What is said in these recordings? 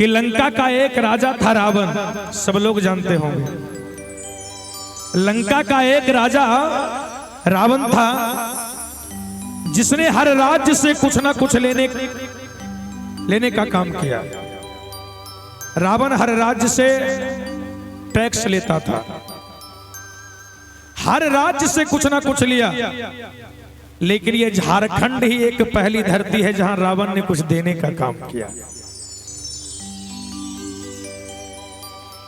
कि लंका का एक राजा था रावण, सब लोग जानते होंगे। लंका का एक राजा रावण था, जिसने हर राज्य से कुछ ना कुछ लेने लेने का काम किया। रावण हर राज्य से टैक्स लेता था, हर राज्य से कुछ ना कुछ लिया, लेकिन ये झारखंड ही एक पहली धरती है जहां रावण ने कुछ देने का काम किया।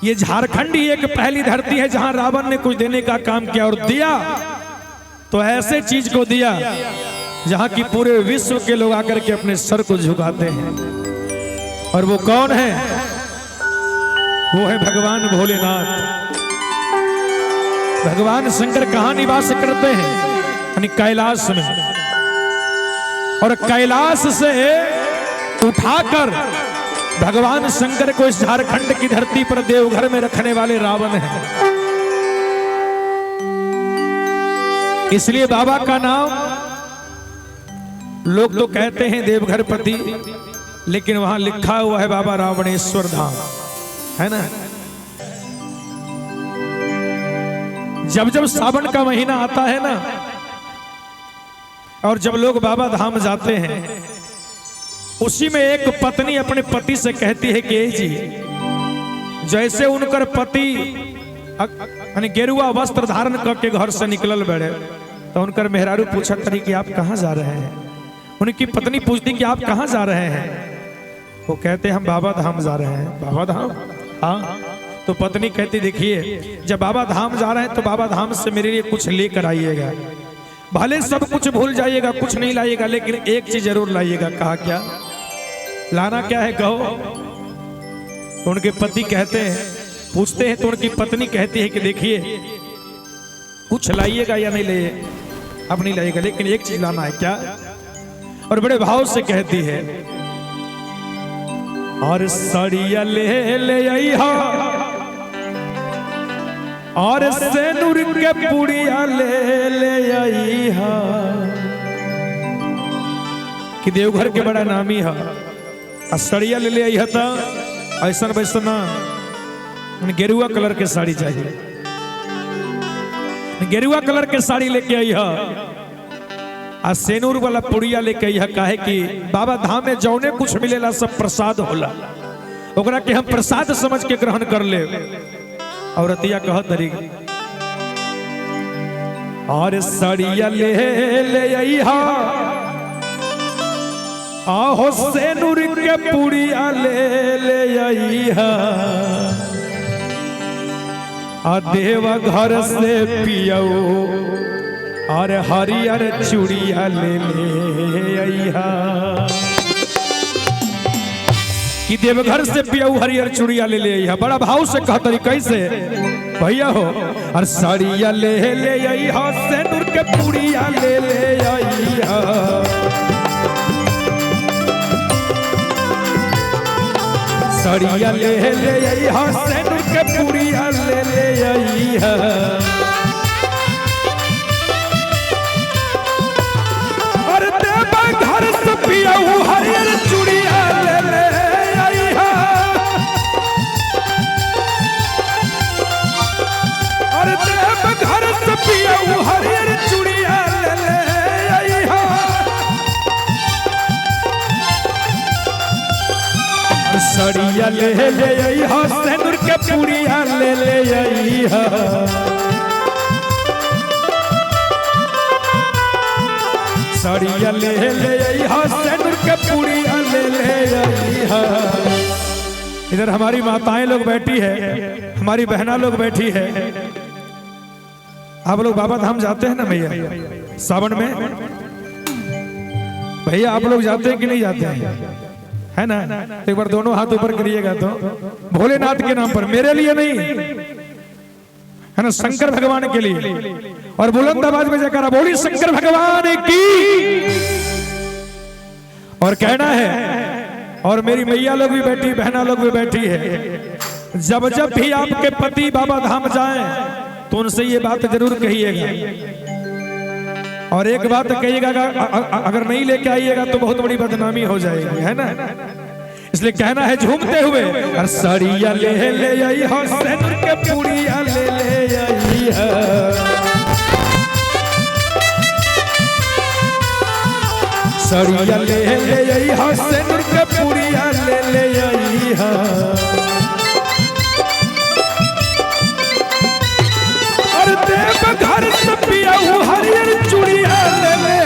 ये झारखंड ही एक पहली धरती है जहां रावण ने कुछ देने का काम किया, और दिया तो ऐसे चीज को दिया जहां की पूरे विश्व के लोग आकर के अपने सर को झुकाते हैं। और वो कौन है? वो है भगवान भोलेनाथ। भगवान शंकर कहां निवास करते हैं? यानी कैलाश में। और कैलाश से उठाकर भगवान शंकर को इस झारखंड की धरती पर देवघर में रखने वाले रावण हैं। इसलिए बाबा का नाम लोग तो कहते हैं देवघर पति, लेकिन वहां लिखा हुआ है बाबा रावणेश्वर धाम, है ना। जब जब सावन का महीना आता है ना, और जब लोग बाबा धाम जाते हैं, उसी में एक पत्नी अपने पति से कहती है कि जी, जैसे उनकर पति यानी गेरुआ वस्त्र धारण करके घर से निकलल बड़े, तो उनकर मेहरारू पूछा तरी कि आप कहाँ जा रहे हैं? उनकी पत्नी पूछती कि आप कहाँ जा रहे हैं? वो कहते हम बाबा धाम जा रहे हैं। बाबा धाम? हाँ। तो पत्नी कहती देखिए, जब बाबा धाम जा रहे हैं तो बाबा धाम से मेरे लिए कुछ लेकर आइएगा, भले सब कुछ भूल जाइएगा, कुछ नहीं लाइएगा, लेकिन एक चीज जरूर लाइएगा। कहा क्या लाना क्या है कहो? तो उनके पति कहते हैं, पूछते हैं तो उनकी पत्नी कहती है कि देखिए, कुछ लाइएगा या नहीं लाइए, अब नहीं लाइएगा, लेकिन एक चीज लाना है। क्या? और बड़े भाव से कहती है, और सड़िया ले ले आइहा, और सेनुर के पुड़िया ले ले आइहा। कि देवघर के बड़ा नामी है, आ सड़िया ले ले आइहा था ऐसा वैसा ना, गेरुआ कलर के साड़ी चाहिए, गेरुआ कलर के साड़ी लेके आई है, आ सेनूर वाला पुड़िया लेके आई है। काहे कि बाबा धाम में जौने कुछ मिलेला सब प्रसाद होला, ओकरा के हम प्रसाद समझ के ग्रहण कर ले। औरतिया कहत तरी, और सड़िया ले ले आइहा, आहो सेनूर के पुड़िया ले ले आइहा, आ देवा घर से पियऊ और हरियर चूड़िया ले ले आइहा। कि देवघर से पियऊ हरियर चूड़िया ले ले आइहा। बड़ा भाव से कहतरी, कैसे भैया हो? और साड़िया ले ले आइहा, सेनुर के पुड़िया ले ले आइहा, साड़िया ले ले आइहा, सेनुर के पुड़िया ले ले आइहा। और देवा घर से पियऊ हरियर चूड़िया ले ले आइहा, और देव घर से पियऊ हरियर चूड़िया ले ले आइहा, सड़िया ले ले आइहा, सेनुर के पुड़िया ले ले आइहा। सड़िया ले ले आइहा, सेनुर के पुड़िया ले ले आइहा। इधर हमारी माताएं लोग बैठी है, हमारी बहना लोग बैठी है। आप लोग बाबा धाम जाते हैं ना भैया सावन में? भैया आप लोग जाते हैं कि नहीं जाते हैं? है ना? एक बार दोनों हाथ ऊपर करिएगा तो भोलेनाथ के नाम पर, मेरे लिए नहीं है ना, शंकर भगवान के लिए। और बुलंद आवाज में जयकारा बोली शंकर भगवान की। और कहना है, और मेरी मैया लोग भी बैठी, बहना लोग भी बैठी है, जब जब भी आपके पति बाबा धाम जाएं तो उनसे ये बात जरूर कहिएगा। और एक बात कहिएगा, अगर नहीं लेके आइएगा तो बहुत बड़ी बदनामी हो जाएगी, है ना। इसलिए इसलिए कहना है झूमते हुए, और सड़िया ले ले आई हो, सेनुर के पुड़िया ले ले आई हो। सड़िया ले ले आई हो, सेनुर के पुड़िया ले ले आई हो। और देव घर से पिया हरियर चूड़िया ले ले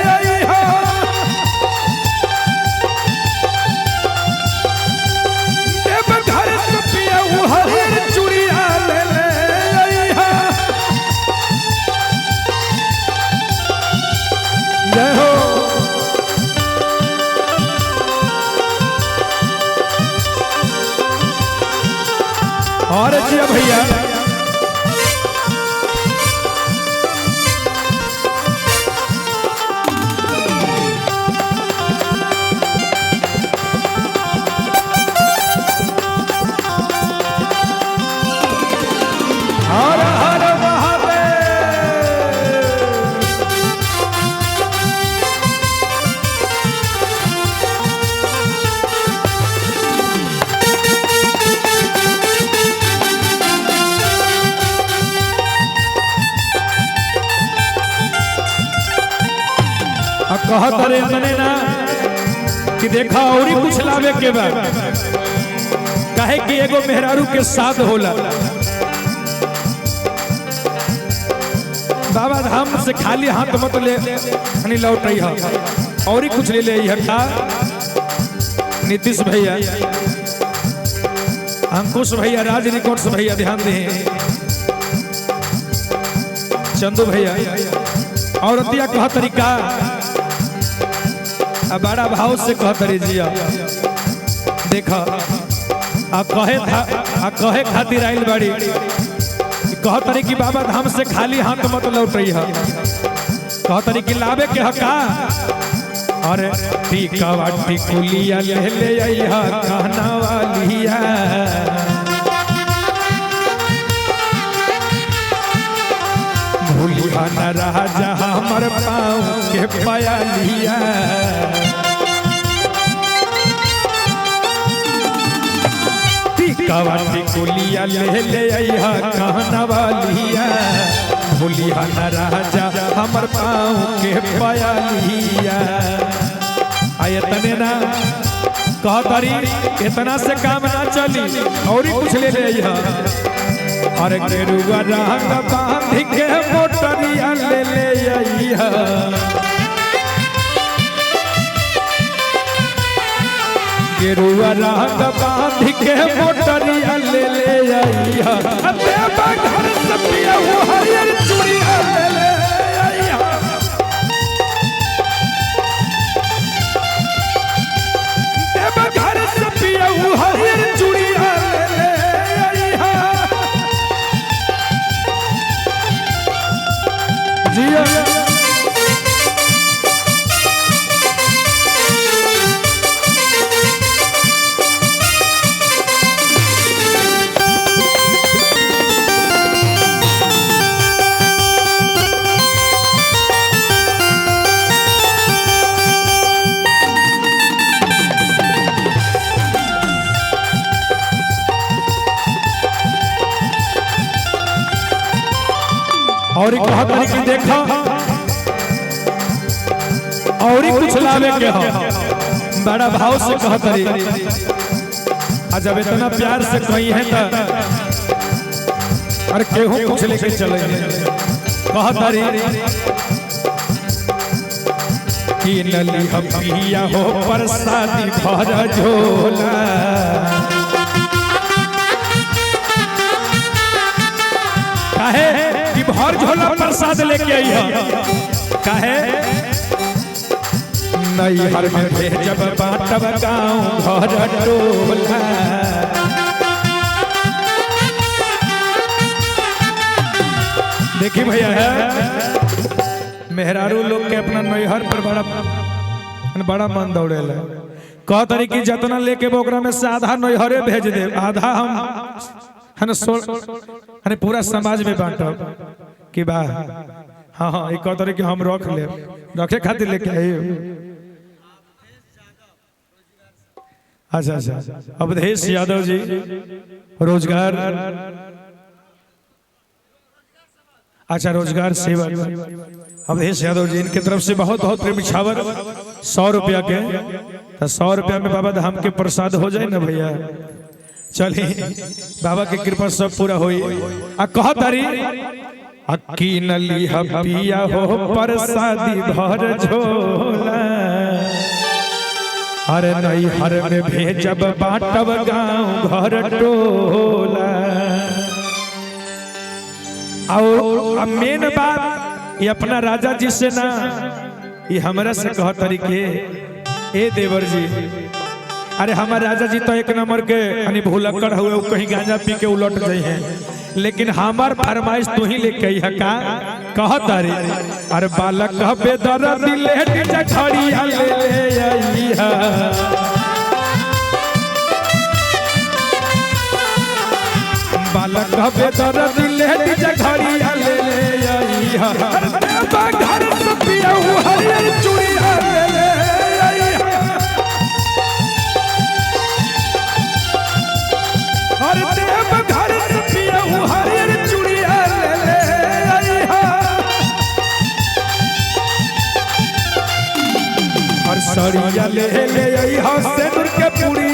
आई हो। देव घर से पिया हरियर चूड़िया ले ले आई हो। जय हो। और जी भैया हर हर महादेव। कहत रे तने ना कि देखा और कुछ लावे के बा, काहे कि एगो मेहरारू के साथ होला। बाबा धाम से खाली हाथ मत ले नहीं लौट रही है, और ही कुछ ले ले का। नीतीश भैया, अंकुश भैया, राज रिकॉर्ड्स भैया ध्यान दे, चंदू भैया। औरतिया कह तरीका बड़ा भाव से कह तरी जिया देखा आ कहे था, आ कहे खातिर आइल बाड़ी। कह तरी कि बाबा धाम से खाली हाथ मत लौट रही है। कह तरी कि लावे के हका, अरे टीका टिकुलिया ले ले आइहा कहना वालिया। भूलिया न राजा हमर पाँव के पयालिया। टीका टिकुलिया ले ले आइहा कहना वालिया। भूलिया न राजा हमर पाँव के पयालिया। आये तने ना कह तारी इतना से काम ना चली, और ही कुछ ले ले आइहा। अरे गेरुआ रंग बांध के मोटरिया ले ले आइहा। गेरुआ रंग बांध के मोटरिया ले ले आइहा। देवा घर से पिया हरियर चूड़िया ले ले आइहा। देवा घर से पिया हरियर चूड़िया ले ले आइहा। जिया और कहत रही कि देखा और कुछ लावे के हो, बड़ा भाव से कहत रही। आ जब इतना प्यार से कही है तो अरे केहू कुछ लेके चले। कहत रही कि नली पिया हो प्रसादी भर झोला। काहे कि भर झोला प्रसाद लेके आई है। काहे नैहर में भेजब बाटब गाँव घर टोला। देखी भैया है मेहरारू लोग के अपना नैहर पर बड़ा बड़ा मन दौड़ेला। कह तरी कि जितना लेके ओकरा में से आधा नैहरे भेज दे, आधा हम है पूरा समाज में बांटब कि बा। हाँ हाँ, एक कह कि हम रख ले, रखे खातिर लेके आई। अच्छा अच्छा, अवधेश यादव जी रोजगार, अच्छा रोजगार सेवक अवधेश यादव जी, इनके तरफ से बहुत बहुत प्रेम छावर 100 रुपया के। तो 100 रुपया में बाबा धाम के प्रसाद हो जाए ना भैया। चलिए बाबा के कृपा सब पूरा होई। आ कह तारी अक्की नली पिया हो प्रसादी भर झोला, अरे नहीं हर में भेजब बाटब गाँव घर टोला। और मेन बात ये अपना राजा जी से ना, ये हमरा से कह तरीके ए देवर जी, अरे हमारे राजा जी तो एक नंबर के यानी भूलक्कड़ हुए, वो कहीं गांजा पी के उलट जाए हैं, लेकिन हमार फरमाइश तू ही लेके आई है। का कह तारी अरे बालक बेदर्द लेट जखड़िया ले ले आई है, बालक बेदर्द लेट जखड़िया ले ले आई है, घर से पिया हरियर चूड़िया ले ले आई है, अरे देव घर से पिया हरियर चूड़िया ले ले आई है, और सड़िया ले ले आई है सिंदूर के पुड़िया।